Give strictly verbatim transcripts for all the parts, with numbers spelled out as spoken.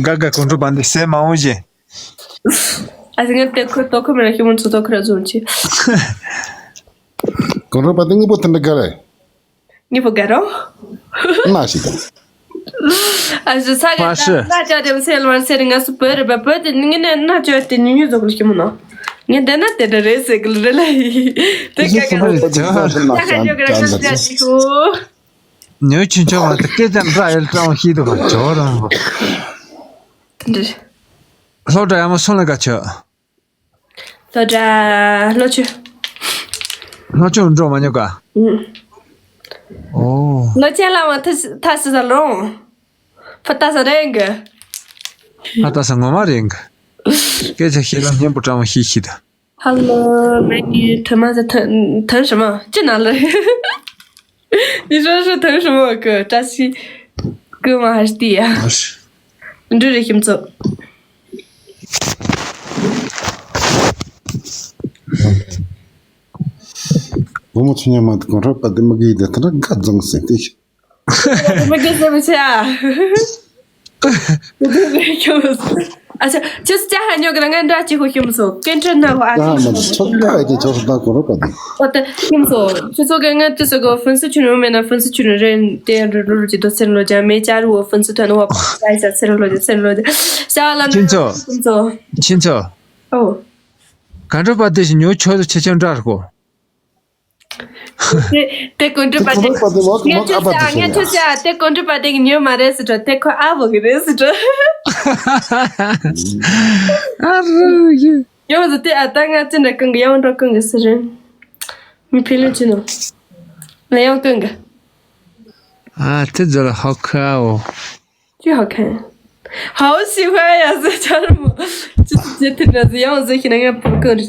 དགའ་དགའ་གོང་དྲོ་བ་འདི་སེ་མ་འོང་ཞེས། ཨ་ཙི་ང་ལྟད་ཁོ་ལྟོ་ཁོ་མེད་ན་ཤི་མོ་ཚོ་ལྟོ་ཁོ་ར་བཟུང་ཆི། གོང་དྲོ་བ་འདི་དངོས་པོ་དེ་འདྲ་དགའ་རེད། ངེས་པོ་དགའ་རོ། མ་ཞིག་དང་། ཨ་ཙི་ས་ག་མ་ཤི། ད་ན་ཅག་དེ་མ་སེལ་མ་སེལ་ང་སུ་བོད་རེད་པ་བོད་དེ་ངས་ན་ན་ཅག་དེ་ཉུ་ཉུ་ཟོག་ལ་ཤི་མོ་ནོ། ངས་འདི་ན་དེ་འདྲ་རེད་ཟེར་གི་ལ་རེད་ལ་ཡི། དེ་ཀ་ཀ་རེད། ད་ཁ་ཉོ་གི་ར་ང་ཅག་དེ་ཁོ། ཉོ་ཆུན་ཆོ་བ་དེ་སྐད་ཆ་འདྲ་ཡལ་ཀྲང་ཤིས་འདུག་ག་ཇོ་རང་བོ། འདི། ལྷོ་བྲག་ཡ་མོ་སོང་ལ་ག་ཆོ། ལྷོ་བྲག་ལྷོ་ཆུ། ལྷོ་ཆུ་འགྲོ་མ་ཉོ་ག་ཨུ། ཨོ། ལྷོ་ཆེན་ལ་མ་ཐ་ཐ་སི་ས་ལོང་། ཕ་ཏ་ས་རེང་གི་ཕ་ཏ་ས་ངོ་མ་རེང་གི་སྐད་ཆ་ཤེས་ལ་སྙན་པོ་ཀྲང་ཤིས་ཤིས་ད། Hello，美女，他妈的疼疼什么？这哪来？你说是疼什么，哥？扎西，哥吗？还是弟呀？འདྲུ་རེ་ཁྱིམ་ཚོ། བུ་མོ་ཆུང་ཉམས་མ་དེ་གོང་ཁྲོ་པ་དེ་མི་གི་དེ་ཐ་ན་དགའ་རྫོང་ཟེར་དེ། མི་དགེ་ཟེར་མི་ཆེ་ཨ། ཨ་ཅག་ཁྱོད་སུ་ཅག་ཧ་ཉོ་གི་ན་ང་འདྲ་ཅིག་ཧུ་ཤི་མི་སོ་ཀེན་ཁྲི་ན་ཧུ་ཨ་ཅག་ཧ་མ་ཆོག་ཁ་ཨེ་ཅེ་ཆོག་སུ་ད་གོ་རོ་པ་དེ། ཨོ་ཏེ་ཤི་མི་སོ་ཁྱོད་ཚོ་གི་ང་ཏི་སོ་གི་ཧྥུན་སི་ཆུ་ནུ་མེ་ན་ཧྥུན་སི་ཆུ་ནུ་རེན་ཏེ་རུ་རུ་རུ་ཅི་དོ་སེར་ལོ་ཅ་མེ་ཅ་རུ་ཧྥུན་སི་ཐོན་ཧུ་པ་ཅ་ཅ་སེར་ལོ་ཅ་སེར་ལོ་ཅ་ཤ་ལ་ན་ཁྱིམ་ཚོ། ཤི་མི་སོ། ཁྱིམ་ཚོ། ཨོ། ག་འགྲོ་པ་དེ་ཞིག་ཉོ་ཆོག་ཏུ་ཆེ་ཆུང་འདྲ་ར་གོ། དེ་དེ་གོན་ཁྲི་པ་དེ་ངས་ཁྱོད་ཟེར་ཨ་ངས་ཁྱོད་ཟེར་ཨ་དེ་གོན་ཁྲི་པ་དེ་གི་ཉོས་མ་རེད་ཟེར་དྲ་དེ་ཁོ་ཨ་བོ་གི་རེད་ཟེར་དྲ། ཨ་རུ་ཡི། ཡོང་ཟེར་དེ་ཨ་ད་ང་ཅི་འདྲ་གང་གི་ཡང་འགྲོ་གང་གི་ཟེར་རེད། མི་ཕི་ལུ་ཅི་ནོ། ལ་ཡང་གང་གི། ཨ་དེ་ཛོ་ལ་ཧོ་ཁ་ཨ་བོ། 最好看。好喜欢呀，这叫什么？就是觉得那样子，现在应该不够的。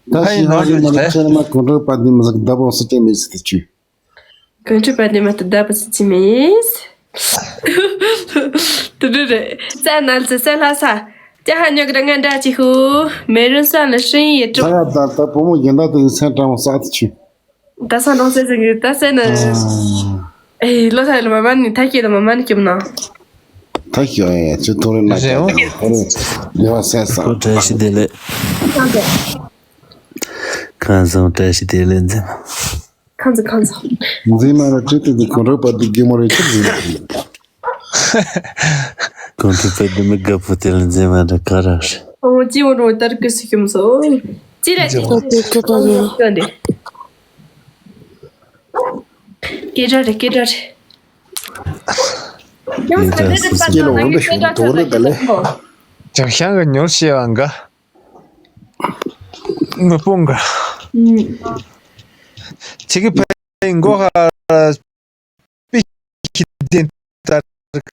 ད་ཤི་ན་ཡོད་མ་ལ་ཁྱེད་མ་གོང་ཁྲོ་པ་འདི་མི་ཟིག་ད་བོ་སུ་ཅན་མེད་ཟིག་ད་ཆུ། གོང་ཁྲོ་པ་འདི་མ་ད་ད་བོ་སུ་ཅན་མེད། དུ་རུ་རེ། ཙ་ན་ལ་ཙ་ལྷ་ས། ཅ་ཧ་ཉོ་གི་ད་ང་འདྲ་ཅི་ཧུ། མེ་རུན་ས་ལ་ཧྲིན་ཡེ་ད་ཀྲོ། ཡ་ད་ད་བུ་མོ་ཡིན་ད་དེ་སེམས་ཀྲང་ས་ད་ཆུ། ད་ས་ནང་སེ་སེ་གི་ད་སེ་ན། ཨེ་ལོ་ས་ལ་མ་མ་ནི་ཐ་ཁྱེད་ལ་མ་མ་ནི་ཁྱིམ་ན། ཐ་ཁྱེད་ཨེ་ཅི་ཐོ་རེ་ན་ཁྱེད་ཐོ་རེ་ལེ་བ་སེ་ས། ཁོ་བཀྲ་ཤིས་བདེ་ལེགས། ཁང་བཟང་བཀྲ་ཤིས་བདེ་ལེགས་འཛིན། ཁང་བཟང་ཁང་བཟང་། འཛིན་མ་ར་ཅི་ཏི་ཏི་གོང་ཁྲོ་པ་ཏི་གི་མོ་རེ་ཅི་འཛིན། གོང་ཁྲོ་པ་ཏི་མི་དགའ་པོ་ཏི་ལ་འཛིན་མ་ར་ག་ར་རེ། ཨོ་ཅི་འོ་རོ་ཏར་ཀི་སི་ཁྱིམ་སོ། ཅི་ར་ཅི། ཏི་ཏི་ཏི་ཏི། སྐད་སྒྲ་རེད་སྐད་སྒྲ་རེད། ཡང་ས་དེ་དེ་པ་ཏོ་ནང་གི་སྐད་སྒྲ་ཐོག་ལ་དེ་ལས། ཇག་ཤང་གི་ཉོར་ཤེས་པ་འགའ། ངོ་སྤོང་ག་ཚིག་གི་ཕའི་མགོ་ཧ་པི་ཤི་ལྡན་ལྟར་ཀ་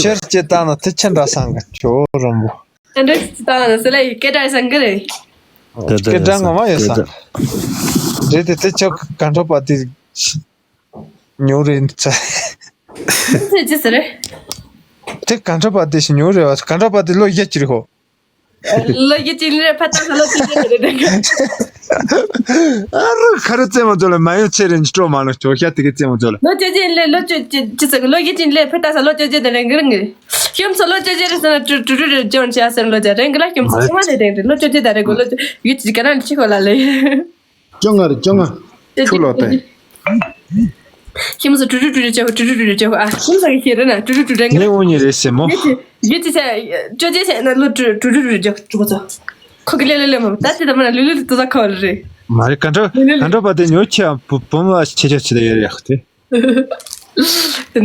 ཕྱིར་སྐྱེ་བཏང་ན་དེ་ཆི་འདྲ་སང་གི་ཇོ་རོན་པོ། ཨ་འདྲ་ཅི་ཏང་ན་སི་ལ་ཡི་སྐད་གྲགས་སང་གི་རེད། སྐད་གྲགས་ངོ་མ་ཡོད་ས་རེད་དེ་དེ་ཆོ་ག་འགྲོ་པ་དེ་ཉོ་རེད་ཚ། ཚེ་ཅི་ཟེར་རེད། དེ་ག་འགྲོ་པ་དེ་ཞིག་ཉོ་རེད་བ་ག་འགྲོ་པ་དེ་ལོ་བརྒྱད་ཅིག་རེད་ཧོ། ལོ་རྒྱུས་ཅིག་ལས་ཕ་ཏག་ས་ལོ་ཅི་ཅི་དེ་རེད། ཨ་རུ་ཁ་རུ་རྩེད་མོ་ཚོ་ལ་མ་ཡོང་ཆེ་རེ་འཇི་སྤྲོ་མ་ལོ་ཅོ་ཤ་དེ་གི་རྩེད་མོ་ཚོ་ལ། ལོ་ཅི་ཅི་ལས་ལོ་ཅི་ཅི་ཅི་ཟེར་གི་ལོ་རྒྱུས་ཅིག་ལས་ཕ་ཏག་ས་ལོ་ཅི་ཅི་དེ་རེད་གི་རེད་གི། ཤོམ་ཚོ་ལོ་ཅི་ཅི་རེད་ཟེར་ན་ཀྲུ་ཀྲུ་ཀྲུ་རེད་ཅོན་ཆེ་ཨ་ཟེར་ལོ་ཅི་རེད་གི་ལ་ཤོམ་ཚོ་ཚང་མ་ལས་རེད་རེད་ལོ་ཅི་ཅི་ད་རེད་གི་ལོ་ཅི་ཡུ་ཅི་ག་ན་ལི་ཅི་ཁོ་ལ་ལས། བཅོ་ལྔ་རེད་བཅོ་ལྔ། ཆུ་ལོག་སྟེ། ཁྱིམ་སུ་ཀྲུ་ཀྲུ་ཀྲུ་ཀྲུ་བྱེད་དགོས་ཀྲུ་ཀྲུ་ཀྲུ་ཀྲུ་བྱེད་དགོས་ཨ་ཁྱིམ་སུ་གི་ཁྱེད་རེད་ན་ཀྲུ་ཀྲུ་ཀྲུ་རེད་ངས་ངས་འོ་ཉི་རེད་ཟེར་མོ། ཡུ་ཅི་ཡུ་ཅི་བྱས་བཅོ་བྱེད་བྱས་ན་ལོ་ཀྲུ་ཀྲུ་ཀྲུ་ཀྲུ་བྱེད་དགོས་ཚོ། ཁོ་གི་ལེ་ལེ་ལེ་མོ་ད་དེ་ད་མ་ན་ལུ་ལུ་ལུ་ཏོ་ད་ཁོ་ལ་རེད། མ་རེད་ག་འགྲོ་ལུ་ལུ་ག་འགྲོ་པ་དེ་ཉོ་ཆེ་ཨ་བུ་བུ་མོ་ཨ་ཆེ་ཆེ་ཆེ་ད་ཡོད་རེད་ཨ་ཁོ་དེ།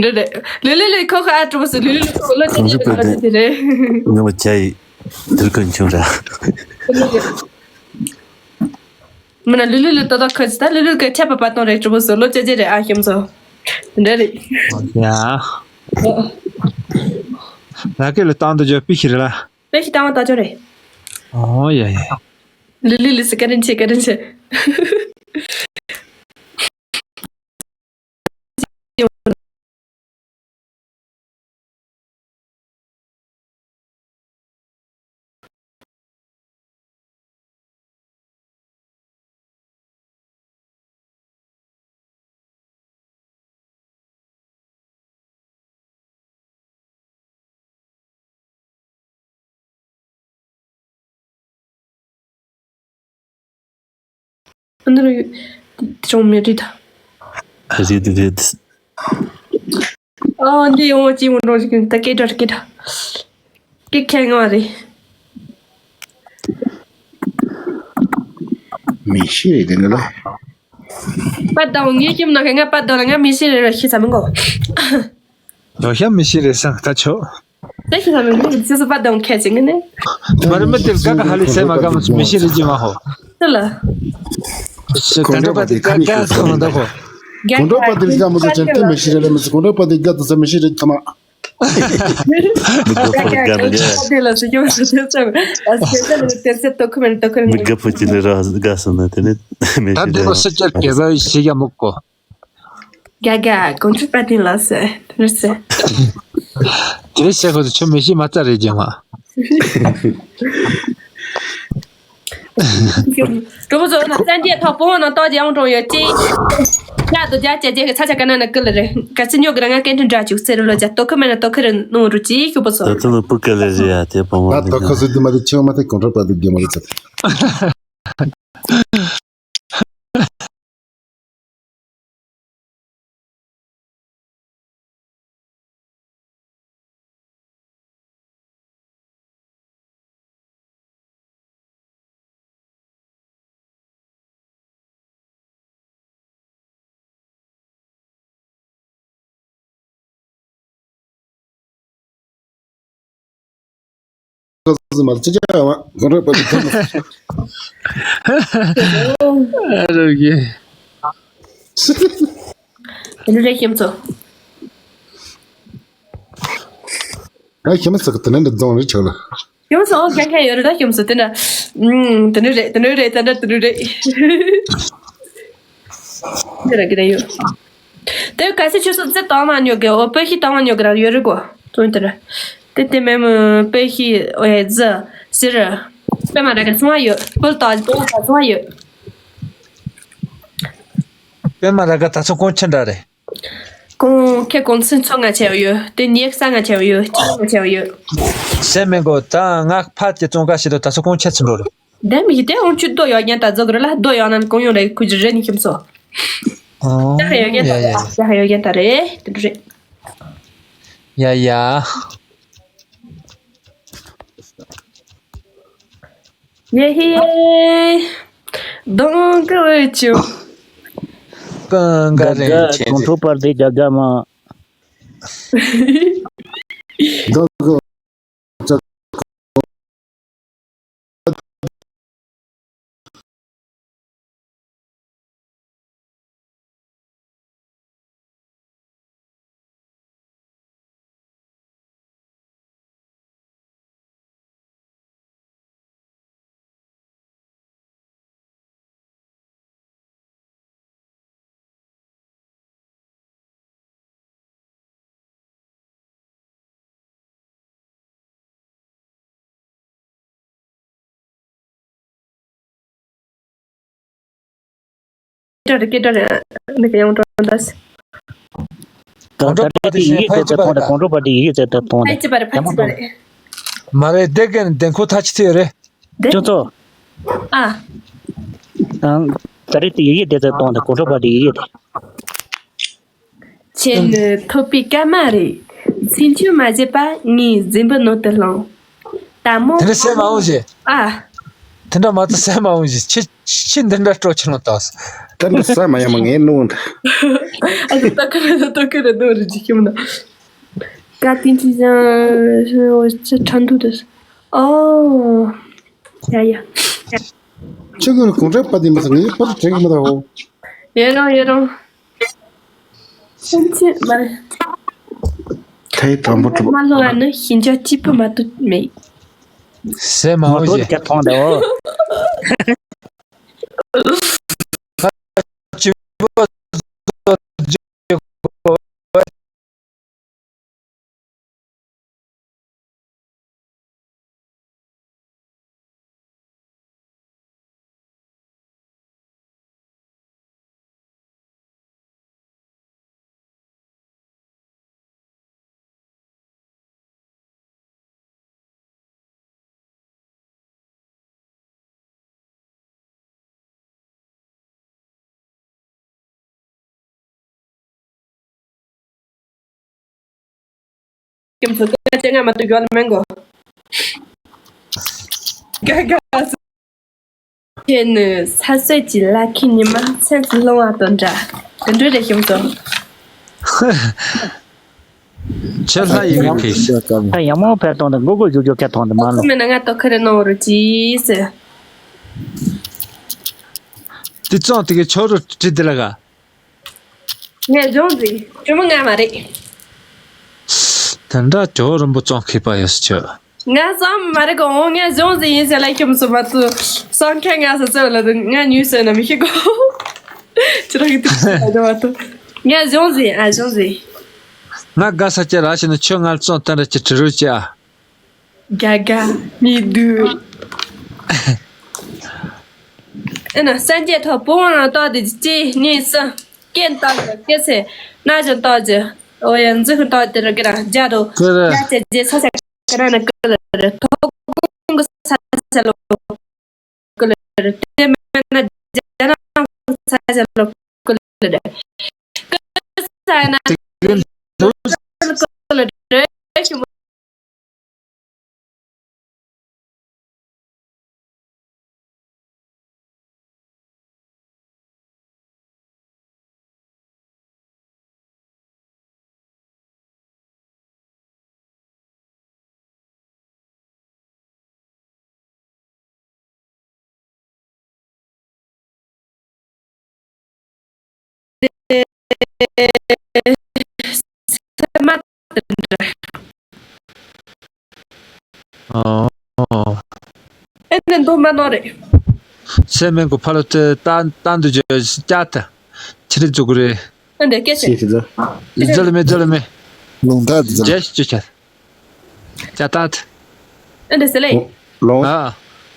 དེ་འདྲ་རེད། ལུ་ལུ་ལུ་ཁོ་ཁ་ཨ་ཀྲུ་བོ་སུ་ལུ་ལུ་ལུ་ཁོ་ལོ་ཅི་ཅི་ད་ལོ་ཅི་ཅི་རེད། ངོ་མ་ཅི་ཡི་དུར་ཀུན་ཆུང་ར། མི་ན་ལུ་ལུ་ལུ་ཏོ་ཏོ་ཁ་ཅི་ད་ལུ་ལུ་ག་ཆ་པ་པ་ཏོང་རེ་ཀྲུ་བོ་སུ་ལོ་ཅི་ཅི་རེད་ཨ་ཤོམ་སོ། དེ་འདྲ་རེད། ཡ། ལ་ཀེ་ལུ་ཏང་དུ་ཇོ་པི་ཤི་རེད་ལ། པེ་ཤི་ཏང་བ་ཏ་ཅོ་རེད། ཨོ་ཡ་ཡ། ལི་ལི་ལི་སི་བཀའ་དྲིན་ཆེ། བཀའ་དྲིན་ཆེ། ཨ་ནི་རུ་ཅུང་མེད་རེད་ད། རེད་རེད། ཨ་འདི་ཡོང་བ་ཅི་ཡོང་འགྲོ་ཞིག་ད་སྐད་གྲགས་སྐད་གྲགས། སྐད་ཁྱད་ངང་རེད། མི་ཤེས་རེད་དེ་འདྲ་ལ། པ་དང་ངའི་ཁྱིམ་ནང་གི་ང་པ་དང་ལ་ང་མི་ཤེས་རེད་ར་ཤེས་ས་མི་གོ། ལོ་ཤ་མི་ཤེས་རེད་སང་ད་ཆོག་ད་ཤེས་ས་མི་གོ་ང་ཅི་སུ་པ་དང་ཁྱད་ཅིག་ནི། མ་རེད་མི་དེར་དགའ་དགའ་ཧ་ལས་སེ་མ་དགའ་མི་མི་ཤེས་རེད་ཅི་མ་ཧོ། སུ་ལ། སུ་ག་འདྲ་པ་དེ་དགའ་དགའ་སོང་ད་ཧོ། ག་འདྲ་པ་དེ་དགའ་མི་དགའ་ཅན་དེ་མི་ཤེས་རེད་ལ་མི་སུ་ག་འདྲ་པ་དེ་དགའ་དུ་ས་མི་ཤེས་རེད་ཐ་མ། མི་དགའ་པོ་དགའ་ན་དགའ། དེ་ལ་སུ་སྐྱོ་སུ་སྐྱོ་ཙམ། ཨ་སྐྱོ་ཙམ་ལ་དེར་ཚེ་ཏོ་ཁུ་མེན་ཏོ་ཁུ་མེན། མི་དགའ་པོ་ཅི་ལ་ར་དགའ་སོང་ན་དེ་ནི་མི་ད་ཤེས་འདི་རེད། ལ་སུ་སྐྱར་གེ་ཟ་ཡི་ཤི་ཡ་མུག་གོ། དགའ་དགའ་གོང་ཆུ་པ་ཏིན་ལ་སུ་དེར་སུ། དེ་རེད་ཤ་ཁོ་ཚོ་ཆུ་མི་ཤི་མ་ཙ་རེད་ཀྱང་མ། གྲོགས་པོ་ཚོ་ན་བཙན་གྱིས་ཐོག་པོ་ནང་ཏོག་ཅིག་ཡང་འགྲོ་ཡོད་ཅི། ཡ་དོ་རྒྱ་ཅེ་ཅེ་གི་ཚ་ཆ་ཀ་ན་ན་ཀི་ལ་རེ་ག་ཚི་ཉོ་གི་ར་ང་སྐད་འཕྲིན་འདྲ་བཅུག་ཚེ་རུ་ལོ་རྒྱ་ཏོ་ཁུ་མེ་ན་ཏོ་ཁུ་རེ་ནོ་རུ་ཅི་ཤུ་པོ་ཚོ། ད་ཚོ་ནི་པུ་ཀ་ལེ་རི་ཡ་དེ་པོ་མ་ད་ཏོ་ཁུ་སུ་དི་མ་དི་ཆེ་མ་དི་གོང་ཁྲོ་པ་དི་དགེ་མ་རི་ཚ། ཨ་རོ་གི། ཨ་ནི་རེད་ཁྱིམ་ཚོ། ཨ་ཁྱིམ་ཚོ་གི་དེ་ནས་འདི་རྫོང་རེད་ཆགས་ལ། ཡོང་སོང་ཁ་ཁ་ཡོད་རེད་ད་ཡོང་སོང་དེ་འདྲ། ཨུམ་དེ་འདྲ་རེད་དེ་འདྲ་རེད་ད་འདྲ་དེ་འདྲ་རེད། འདི་ར་གི་ད་ཡོད། དེ་ག་སི་ཆུ་སོ་རྩེ་དང་མ་ཉོ་གི་འོ་པོ་ཤི་དང་མ་ཉོ་གི་ར་ཡོད་རེད་གོ། ཙོན་དེ་འདྲ། དེ་དེ་མེ་མོ་པོ་ཤི་འོ་ཡ་ཛི་ཟི་ར། པད་མ་ར་ག་ཚང་མ་ཡོད་པོལ་དང་པོལ་དང་ཚང་མ་ཡོད། པད་མ་ར་ག་ད་ཚོ་གོང་ཆེན་འདྲ་རེད། གོང་ཁེ་གོང་ཚུན་ཚོ་ང་ཆེ་བ་ཡོད། དེ་ཉེ་ས་ང་ཆེ་བ་ཡོད། ཅི་ང་ཆེ་བ་ཡོད། སེ་མེ་གོ་ད་ང་ཕ་དེ་ཙོང་ཀ་ཤི་དོ་ད་ཚོ་གོང་ཆེ་ཚུན་འགྲོ་རེད། ད་མི་དེ་འོང་ཆུ་རྡོ་ཡོད་ཉན་ད་རྫོགས་རེད་ལ་རྡོ་ཡོད་ན་གོང་ཡོང་རེད་ཁུ་ཅི་རེད་ནི་ཁྱིམ་སོ། ཨོ། ད་ཧ་ཡོད་ཉན་ད་ཡ་རེད། ཡ་ད་ཧ་ཡོད་ཉན་ད་རེད་དེ་འདྲ་རེད། ཡ་ཡ། ཡེ་ཧེ། གདོང་གི་འོད་ཆུ། ཀང་ག་རེ་ཆེ་གོང་ཁྲོ་པར་དེ་རྒྱ་རྒྱ་མ། གདོང་གི་སྐད་སྒྲ་རེད་སྐད་སྒྲ་རེད། མི་ག་ཡོང་འགྲོ་འདས། ད་ད་རེས་དེ་ཡི་གེ་བཙལ་ཏེ་གཏོང་དང་གོང་ཁྲོ་པ་དེ་ཡི་གེ་བཙལ་ཏེ་གཏོང་དང་ཕལ་ཆེ་བ་རེད་ཕལ་ཆེ་བ་རེད། མ་རེད་དེ་གན་དེ་ཁོ་ཐག་ཆི་ཐེ་རེད། དེ་ཁྱོད་ཚོ། ཨ། ད་ད་རེས་དེ་ཡི་གེ་བཙལ་ཏེ་གཏོང་དང་གོང་ཁྲོ་པ་དེ་ཡི་གེ་དེ། ཁྱེད་ནི་ཐོབ་པའི་སྐར་མ་རེད། ཚེ་མཆོད་མ་བྱས་པ་ངའི་གཟན་པའི་ནང་དུ་ལྷུང་། དལ་མོ། དེ་འདྲ་བཤད་མ་འོང་ཞེས། ཨ། དེ་འདྲ་མ་ཚོ་བཤད་མ་འོང་ཞེས་ཁྱི་ཁྱི་འདི་འདྲ་སྤྲོ་ཆེ་ལོང་ཏོག་ད་འདི་ས་མ་ཡ་མ་ངའི་ནོ། ཨ་ཙི་ད་ཁ་ར་ད་ད་ཁ་ར་ད་རི་ཅི་ཁྱིམ་ན། ཀ་ཏིན་ཅི་ཅང་ཅི་ཁྲ་འདུག་དུ། ཨོ། ཡ་ཡ། ཁྱོད་ཀྱི་གོང་ཁྲ་པ་དེ་མི་ཚང་ངའི་པར་དྲན་གི་མི་ད་ཧོ། ཡོད་རང་ཡོད་རང་། སེམས་ཅན་མ་རེད། ཐའི་དང་པོ་གྲུབ། མ་ལྷོ་བ་ནི་ཤིན་ཅང་གཅིག་པུ་མ་གཏོགས་མེད། སེ་མ་མ་འོ་གཏོགས་ཞེས། ཀྱ་མཐོང་དེ་འོ། ཆེན་པོ་བཟོ་རྒྱུ། ཁྱིམ་ཚང་སྐད་ཆ་སྔ་མ་དུ་ཡོད་ལ་མེན་གོ། ཀ་ཀ། ཁྱེད་ནི་ས་སྲོད་ཀྱི་ལ་ཁའི་ཉི་མ་མཚན་དུ་ལྷུང་བ་དང་འདྲ། དེ་འདྲ་རེད་ཁྱིམ་ཚང་། ཁྱེད་ལྷ་ཡི་མིག་གིས། ད་ཡང་མོ་ཕེར་གཏོང་དང་མགོ་སྒུར་རྒྱུག་རྒྱུག་ཁྱེར་གཏོང་དུ་མ་ཁོ་ལོ། མེད་ན་ང་ཏོ་ཁ་རེ་གནང་རུ་ཅིས་ཟེར། དེ་ཙང་དེ་གའི་ཆོ་རུ་བྲིས་དེ་ལ་ག་ངས་སྦྱོང་ཟིན་གྲུ་མོ་ང་མ་རེད། དེ་འདྲ་ཇོ་རིན་པོ་ཙང་མཁས་པ་ཡོད་ཟེར་ཆོ། ང་ཙང་མ་རེད་གོ། འོ་ངས་སྦྱོང་ཟིན་ཡིན་ཟེར་ལ་ཁྱིམ་སུ་མ་ཚུ་སང་ཁ་ང་ས་ཚོད་ལ་དུ་ང་ཉུས་ཟེར་ན་མི་ཤེས་གོ། ཁྱེད་རང་གི་དུས་ཚོད་ལ་མ་ཐུབ། ངས་སྦྱོང་ཟིན་ཨ་སྦྱོང་ཟིན། ང་དགའ་ས་ཀྱི་ར་ཞིག་ནི་ཁྱོད་ང་ལ་ཙང་དེ་འདྲ་ཅིག་བྲིས་རོགས་ཅིག་ཨ། དགའ་དགའ་མི་འདུག་ཨེ་ན་སངས་རྒྱས་ཐོག་བུ་དབང་རང་རྟགས་དེ་གཅིག་གཉིས་གསུམ། རྐྱེན་རྟགས་ཀྱི་སྐྱེ་ཚེ་སྣ་བཞིན་རྟགས་ཀྱི་འོ་ཡ་འཛིན་ཤིང་རྟགས་དེ་ར་གི་ར་བརྒྱ་དང་ཀི་ར། བརྒྱ་ཆ་བརྒྱད་ས་ཆ་ག་ར་ན་ཀི་ལ་རེད། ཐོག་ཁོང་གི་ས་ཆ་ལ་ཀི་ལ་རེད། དེ་མིན་ན་རྒྱ་ནག་གི་ས་ཆ་ལ་ཀི་ལ་རེད། ཀི་ས་ན་ཀི་ལ་རེད། སེམས་མ་དེ་འདྲ། ཨོ། ཨེ་ནི་འདུག་མ་ནོར་རེད། སེམས་མེད་གོ་ཕ་ལོ་དེ་ལྟ་ལྟ་འདུག་ཅོ་སྐྱ་ད་ཁྱི་རི་ཙུག་རེད། ཨེ་འདྲ་སྐད་ཆ། ཤེས་ཀྱི་འདུག་ལི་ཙི་ལི་མི་ཙི་ལི་མི། ལུང་ཐག་ཙི་ལི། རྒྱལ་ཞིག་ཅོ་ཁྱ། ཅ་ཏཱ་ཐ། ཨེ་འདྲ་ཟེར་ལེ། ལོང་། ཨ།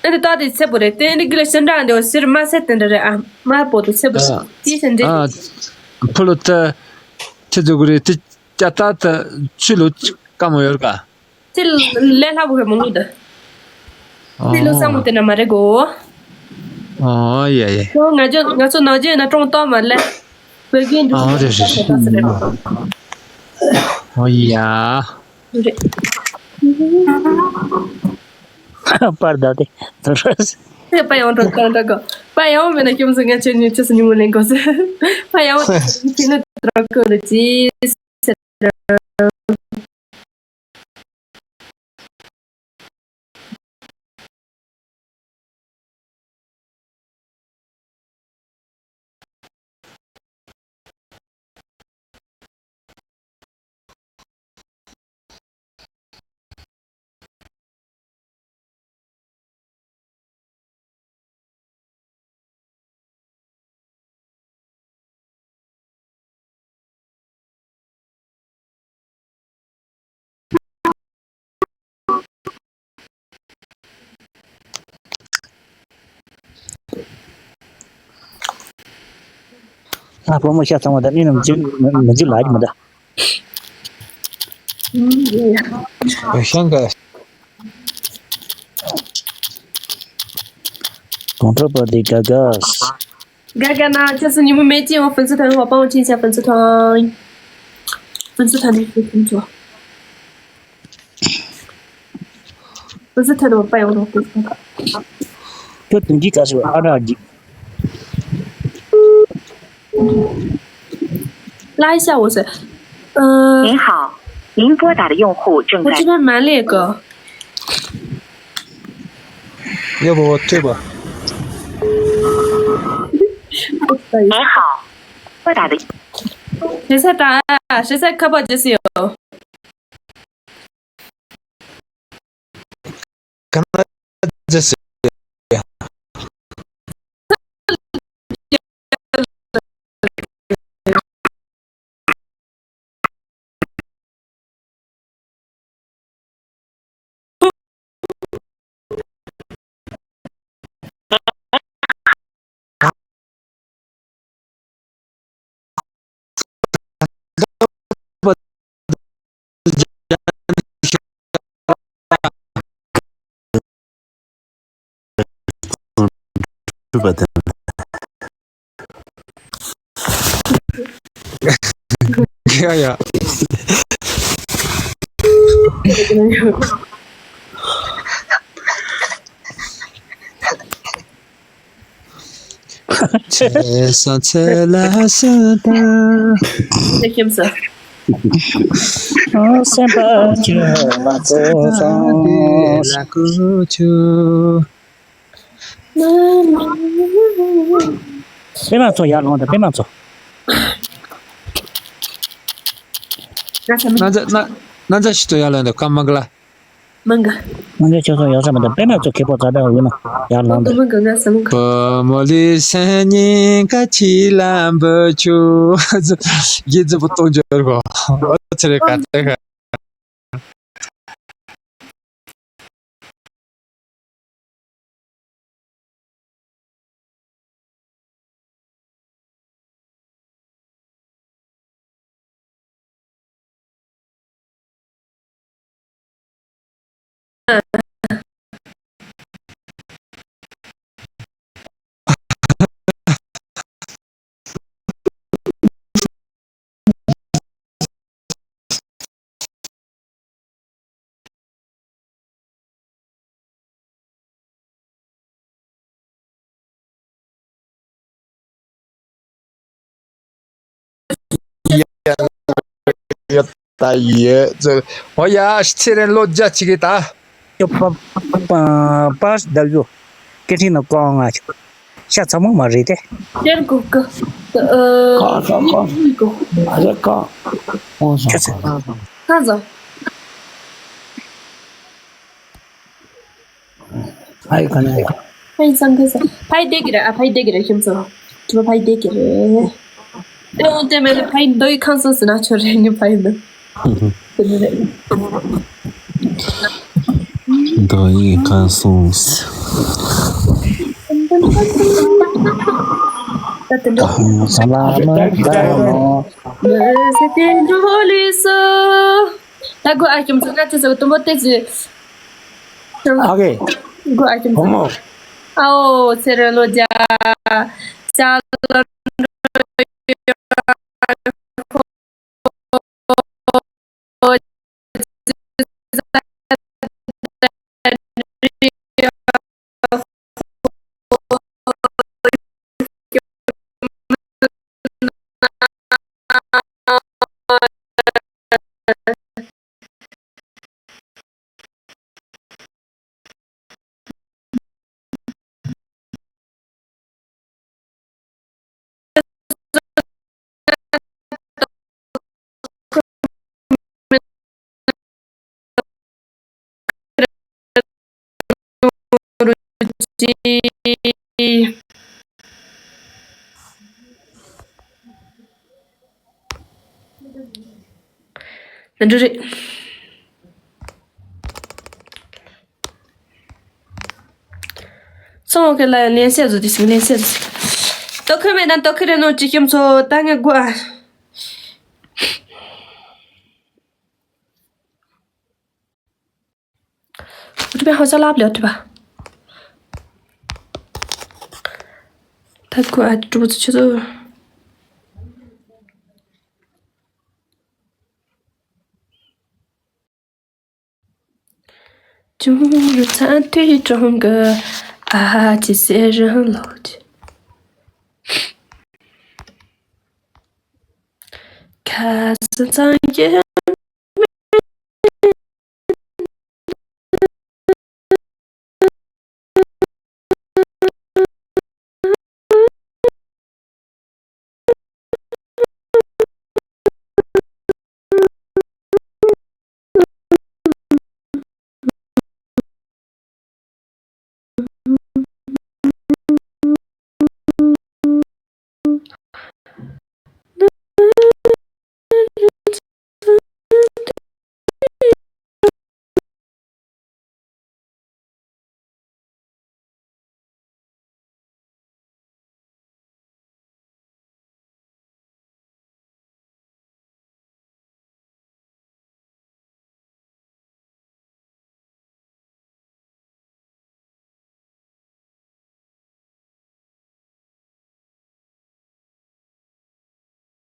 ཨེ་འདྲ་ཏཱ་དེ་ཚེ་པོ་རེད། དེ་ཨེ་འདྲ་གི་ལ་ཤིན་ཏྲ་འདྲ་བ་ཟེར་མ་ཟེར་དེ་འདྲ་རེད་ཨ། མ་པོ་དེ་ཚེ་པོ་ཨ། ཅི་ཟེར་འདྲ། ཨ། ཕུ་ལོ་ཏ། ཁྱེད་ཚོ་གི་རེད་དེ་ཅ་ཏཱ་ཐ་ཆུ་ལོ་ཀ་མོ་ཡོད་ག་དེ་ལས་སླ་པོ་གི་མང་གི་འདུག་དེ་ལོ་ཨོ། ས་མོ་དེ་འདྲ་མ་རེད་གོ། ཨོ་ཡ་ཡ། ཁོ་ང་ཚོ་ང་ཚོ་ནང་ཆེན་ན་གྲོང་གཏོགས་མ་ལས། བོད་རྒན་འདུག་ཨོ་རེད་རེད་རེད། ཨོ་ཡ། རེད། པར་ད་དེ་ཚོ་རེད། དེ་པ་ཡང་འགྲོ་གང་འགྲོ་གོ། པ་ཡང་མེད་ན་ཁྱོད་ཚོ་ང་ཆོས་ཉིད་ཆོས་སུ་ཉིན་མོ་ལེན་དགོས་ཟེར། པ་ཡང་ཁྱེད་ནི་འགྲོ་གོ་རེད་ཅི་ཟེར། ང་བུ་མོ་ཤ་ཚང་བ་དང་ནི་ནམ་རྒྱུན་མི་རྒྱུ་ལ་རྒྱུ་མི་འདའ། ཤང་ག་དོང་ཁྲོ་པ་དེ་ག་ག་དགའ་དགའ་ན་ཁྱོད་སུ་ཉིན་མོ་མེད་ཅི་ཡང་粉丝团 我帮我进一下粉丝团。粉丝团的粉丝团。粉丝团的我拜我的粉丝团。这等级可是二十二级。拉一下我是，呃，您好，您拨打的用户正在我这边蛮那个。要不我退吧？您好，拨打的。谁在打啊？谁在开播就是有。 Can I just say, ཐུབ་པ་དང་། ཡ་ཡ། ཚེ་སང་ཚེ་ལ་སུ་དང་། ལེགས་ཤོམ་ས། སེམས་པ་ཁྱོད་མ་གོ་སོང་། ལ་ཀུ་ཆུ། པད་མ་མཚོ་ཡར་ལོངས་དང་། པད་མ་མཚོ། ན་ཚ་ན་ན་ཚ་ཞིག་ཏུ་ཡར་ལོངས་དང་། ཀམ་མང་ག་ལ། མང་ག་མང་ག་ཁྱོད་ཚོ་ཡག་ས་མི་འདུག་པད་མ་མཚོ་ཁེ་པོ་ཛ་དྲག་ཡོད་ན་ཡར་ལོངས་དང་། མང་ག་ང་ས་མང་ག་བུ་མོ་ལི་སེ་ཉིན་ག་ཁྱི་ལ་འབུ་ཆུ། རྒྱུ་རྫི་པོ་གཏོང་འཇོར་གོ་ཨོ་ཚེ་རེ་ག་ཚེ་ག་ཡོད་ད་ཡོད། འོ་ཡ་ཚེ་རིང་ལོ་བརྒྱ་ཅིག་གི་ད། པ་པ་པ་པ་ཟླ་བཞུ། སྐད་འཕྲིན་ནང་བཀའ་དབང་ང་ཆོག་ཤ་ཚ་མོ་མ་རེད་དེ། སྟེར་དགོས་ཀི། ཨ། ཀ་ས་ཀ། མི་དགོས། ཨ་རེ་ཀ། ཨོ་ས་ཁྱོད་ཚོ། ཀ། ཀ་ཟ། ཕ་ཡི་ག་ནས། ཕ་ཡི་ཚང་གི་ས། ཕ་ཡི་བསྡད་ཀྱི་རེད། ཨ། ཕ་ཡི་བསྡད་ཀྱི་རེད། ཁྱིམ་ཚང་། ཁྱིམ་ཕ་ཡི་བསྡད་ཀྱི་རེད། ཨེ། འོ་དེ་མེད་ན་ཕ་ཡི་མདོ་ཡི་ཁང་སང་ཟེར་ན་ཆོ་རེད། ངའི་ཕ་ཡི་མདོ། དེ་ནི་རེད། མདོ་ཡི་ཁང་སང་། ད་དེ་འདྲ། ས་ལ་མ་ད་མོ། མ་སེ་དེ་འགྲོ་ལི་སོ། ད་གོ་ཨ་ཁྱིམ་ཚང་ན་ཅི་ཟེར་དུམ་བུ་དེ་ཟེར། ཨ་གེ། གོ་ཨ་ཁྱིམ་ཚང་། བུ་མོ། ཨའོ་ཚེ་རིང་ལོ་བརྒྱ། ཤ་ལ། ནན་ཏུ་རེད། སོང་། ཁྱེད་ལ་ཡང་ལན་བཤད་བཟོ་དེ་ཞིག་ལན་བཤད་བཟོ། ལྟོ་ཁོས་མེད་ན་ལྟོ་ཁོས་རེད་ནོ་ཅི་ཤོམ་ཚོ་ད་ངས་དགོས་ཨ། འུ་ཐུ་པའི་ཧོ་ས་ལབ་ལེ་འུ་ཐུ་པ། ད་ཁོ་ཨ་ཀྲུ་པོ་ཚོ་ཆུ་ཚོ། ཅུང་རུ་ཚ་དུས་གྲོང་གི་ཨ་ཅི་ཟེར་རང་ལོག་ཅི། ཁ་སང་ཚང་གི།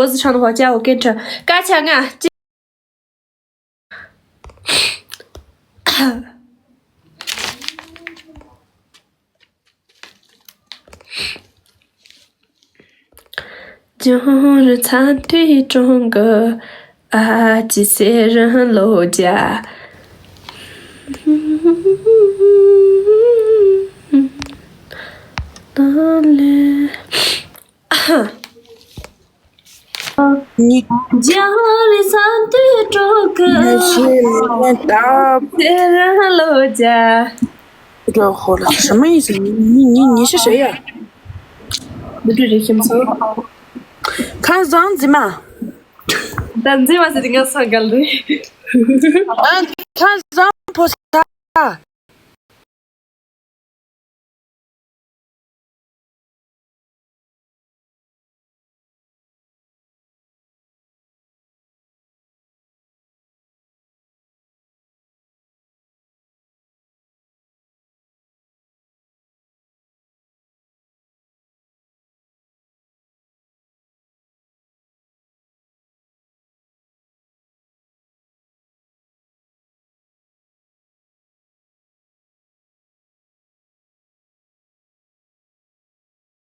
我是唱的话，加我跟着，刚才啊，这你这是什么意思？你你你你是谁呀？看样子嘛。啊，看样子不是他。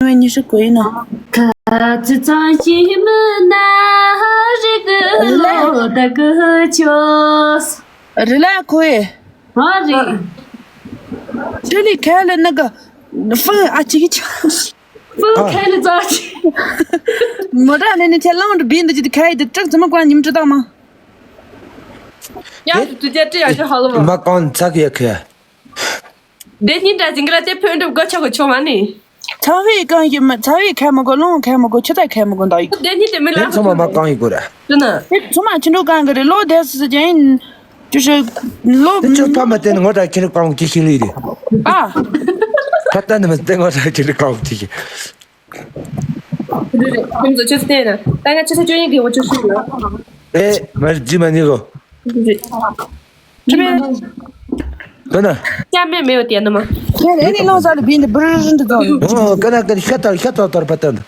ཉི་ཤུ་དགུ་ཡིན་ནོ། ཁ་ཚིག་ཙམ་ཞིག་མིན་ན་རིག་གི་ལོ་ད་གི་ཆོས། རི་ལ་ཁོའི། ཧ་རི། ཆེ་ལི་ཁ་ལ་ནི་ག་ཧྥུ་ཨ་ཅིག་ཆ། ཧྥུ་ཁ་ལ་ཙམ་ཞིག་མོ་ཏྲ་ནི་ནི་ཁྱེད་ལང་དུ་བིན་དུ་ཅི་དུ་ཁ་ཡི་དུ་ཀྲག་ཙམ་མ་ཀོ་ཉིམ་ཅི་དང་མ། ཡང་དུ་དུ་ཅི་ཡ་ཅི་ཧ་ལོ་མ། མ་ཀོན་ཚག་ཡ་ཁ། དེ་ཉིན་དྲ་ཟིང་ག་ལ་དེ་ཕོན་འགྲུབ་དགོས་ཆོག་གི་ཆོག་མ་ནི། ཚ་བའི་གང་ཡིན་མ་ཚ་བའི་ཁ་མ་གོ་རླུང་ཁ་མ་གོ་ཆུ་ཚ་ཁ་མ་གོ་འདའ་ཡིག་དེ་ཉིན་དེ་མི་ལ་ཚང་མ་མ་གང་ཡིག་གོ་ར། དེ་ན། དེ་ཚང་མ་ཁྱི་འགྲོ་གང་གི་རེད་ལོ་དེ་སུ་ཅན། ཅུ་ཤི། ལོ། དེ་ཚོ་ཕ་མ་དེ་ནི་ངོ་དྲ་ཁྱི་རེ་གང་ཅི་ཤི་ལི་རེད། ཨ། ཁ་ཏ་ནི་མ་དེ་ངོ་དྲ་ཁྱི་རེ་གང་ཅི་ཤི། རེད་རེད། ཁྱིམ་ཚོ་ཆུ་ཚ་ན་ད་ང་ཆུ་ཚ་ཅུ་ཡིན་གི་ངོ་ཅུ་ཤི་ལ། ཨེ་མ་རེད་ཇི་མ་ནི་གོ། རེད། ཁྲི་མེད། ཀ་ན། ཀྱ་མེད་མེད་ཡོད་དེ་ནི་མ། ཁྱེད་ཨེ་ནི་ལོང་ས་ལ་བིན་དེ་བུར་རིན་དུ་དོ། ཨོ་ཀ་ན་ཀ་ན་ཤ་ཏར་ཤ་ཏར་ཏར་པ་ཏན།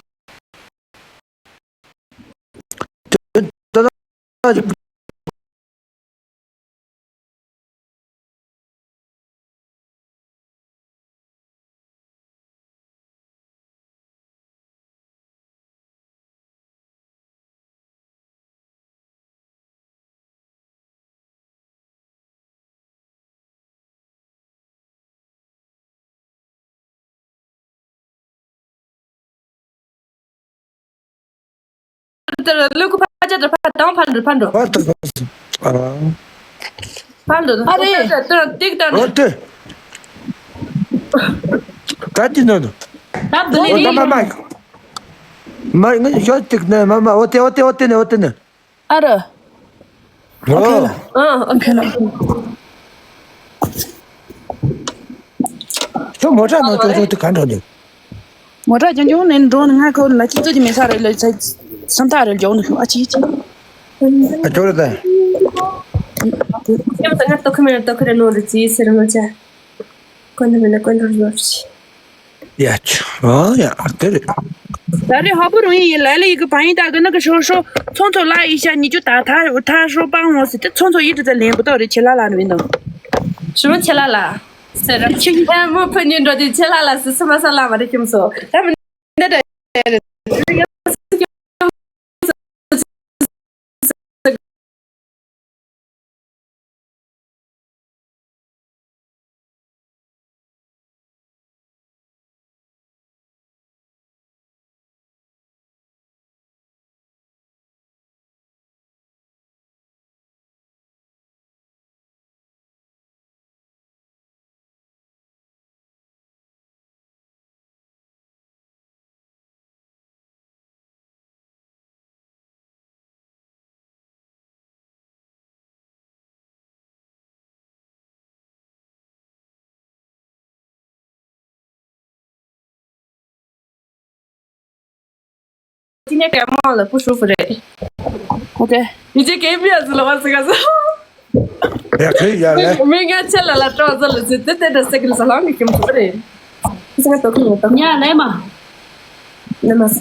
དེར་ལུ་གུ་ཕ་ཅག་དེར་ཕ་དང་ཕ་འགྲོ་ཕ་འགྲོ། ཕ་དང་ཕ་འགྲོ། ཨ་རེ། དེར་ཏིག་ཏང་། ཨོ་ཏེ། ད་ཅི་ནོ་ནོ། ད་བུ་ལེ་ཨོ་ད་མ་མ། མ་ངས་ཤོད་ཏིག་ནས་མ་མ་ཨོ་ཏེ་ཨོ་ཏེ་ཨོ་ཏེ་ནས་ཨོ་ཏེ་ནས། ཨ་ར། ཨོ་ཁེ་ལ། ཨ་ཨོ་ཁེ་ལ། ཁྱོད་མོ་ཊ་ནང་ཅོག་ཅོག་དེ་ག་འགྲོ་འདུག་མོ་ཊ་རྐྱང་རྐྱང་ནས་འགྲོ་ནས་ང་ཁོ་ལ་ཅི་ཙི་ཅི་མེད་ས་རེད་ལ་ཚ་སམ་ཐག་རེད་རྒྱག་ནས་ཤོག་ཨ་ཅི་ཅི། ཨ་ཅོག་རེད་ད། ཡང་ད་ང་ཏོ་ཁ་མེད་ན་ཏོ་ཁ་རེད་ནོ་རེད་ཅི་ཟེར་མོ་ཅ། ཀོན་ཏོ་མེད་ན་ཀོན་ཏོ་རེད་ཅི། ཡ་ཆུ་ཨ་ཡ་དེ་རེད། ད་རེས་ཧ་པོ་རུང་ཡིན་ལ་ལ་ཡི་གི་བང་ཡིན་ད་གི་ན་གི་ཧྲོ་ཧྲོ་ཚོང་ཚོ་ལ་ཡི་ཤ་ཉི་ཅུ་ད་ཐ་ཐ་ཧྲོ་པང་འོང་ཟེར་ཏེ་ཚོང་ཚོ་ཡི་དྲི་ད་ལེན་པོ་ཏོ་རེད་ཆེ་ལ་ལ་ནི་མིན་དང་། ཞུ་མ་ཆེ་ལ་ལ་ཟེར་ར་ཆེ་ལ་མོ་ཕ་ཉིན་འགྲོ་དེ་ཆེ་ལ་ལ་སི་སི་མ་ས་ལ་མ་རེད་ཁྱིམ་སོ་ད་མི་འདྲ་རེད།今天感冒了，不舒服嘞。OK。你这给面子了，我这个是。哎呀，可以呀，来。没没俺钱了了，找着了，这这这这这个是啷个跟不的？这个都可以的。你也来嘛。那么是。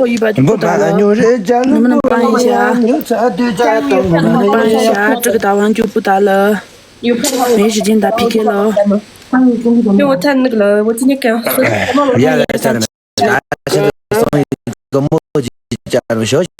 ལོ་ཡིན་པ་ཅུ་པུ་ད་ལ། ནུ་མ་ནུ་པང་ཡིན་ཤ། ནུ་མ་པང་ཡིན་ཤ། ཀྲི་གི་ད་ཝང་ཅུ་པུ་ད་ལ། མེ་ཞི་ཅིན་ད་ཕི་ཁེ་ལོ། ཡ་ལ་ཅར་ན་ཅ་ཆེན་སོང་ཡིན་གི་མོ་ཅི་ཅར་རོ་ཞོ་ཞི་